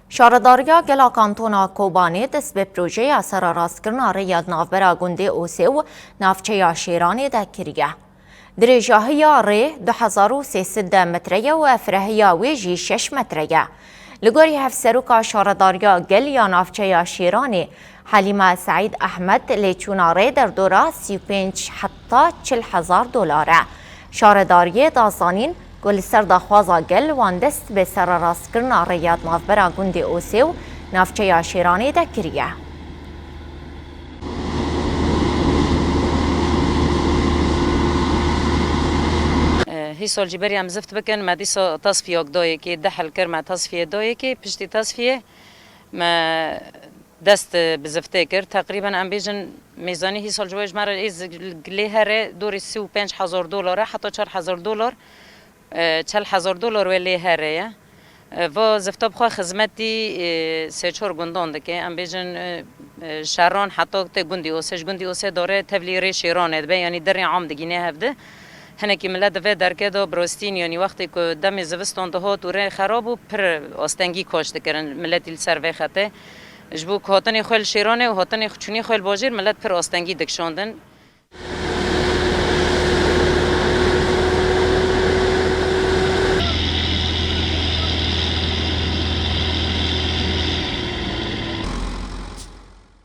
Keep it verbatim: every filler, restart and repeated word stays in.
Şaredariya Gela Kantona Kobanê dest bi projeya serarastkirina rêya di navbera gundê Osê û navçeya Şêranê de kiriye. Dirêjahiya rê du hezar û sê sed metre ye û firehiya wê jî şeş metre ye. Li gorî Hevseroka Şaredariya Gel ya navçeya Şêranê, Helîme Seîd Ehmed, lêçûna rê derdora sî û pênc heta çil hezar dolar e. Şaredariyê da zanîn ku li ser daxwaza gel wan dest bi serarastkirina rêya di navbera gundê Osê û navçeya Şêranê de kiriye. Hî sal jî berî em zift bikin, me dîsa tasfiyek dayê kê, deh hil kir me tasfiyê dayê kê, piştî tasfiyê me dest bi ziftê kir. Teqrîben em bêjin mêzanî hî sal ji we ji me re ê zi-, lê here dorê sî û pênc hezar dolar e, heta çar hezar dolar, e, çel hezar dolar wê lê here ye. E, va zifta bi xwe xizmetî, e, sê çar gundan dike. Em bêjin, e, e, şeran heta tê gundî Ose, ji gundî Ose dare tevlî rê Şêranê dibe, yanî derê am digîne hev di. Hinekî milet di vê derkê de bi rastî, yanî wextê ku demê zivistan dihat û rê xerab bû, pir astengî kaş dikirin miletî li ser vê xetê. Ji bo ku hatinê xwe li Şêranê û hatinê xwe çûnê xwe li bajêr, milet pir astengî dikişandin.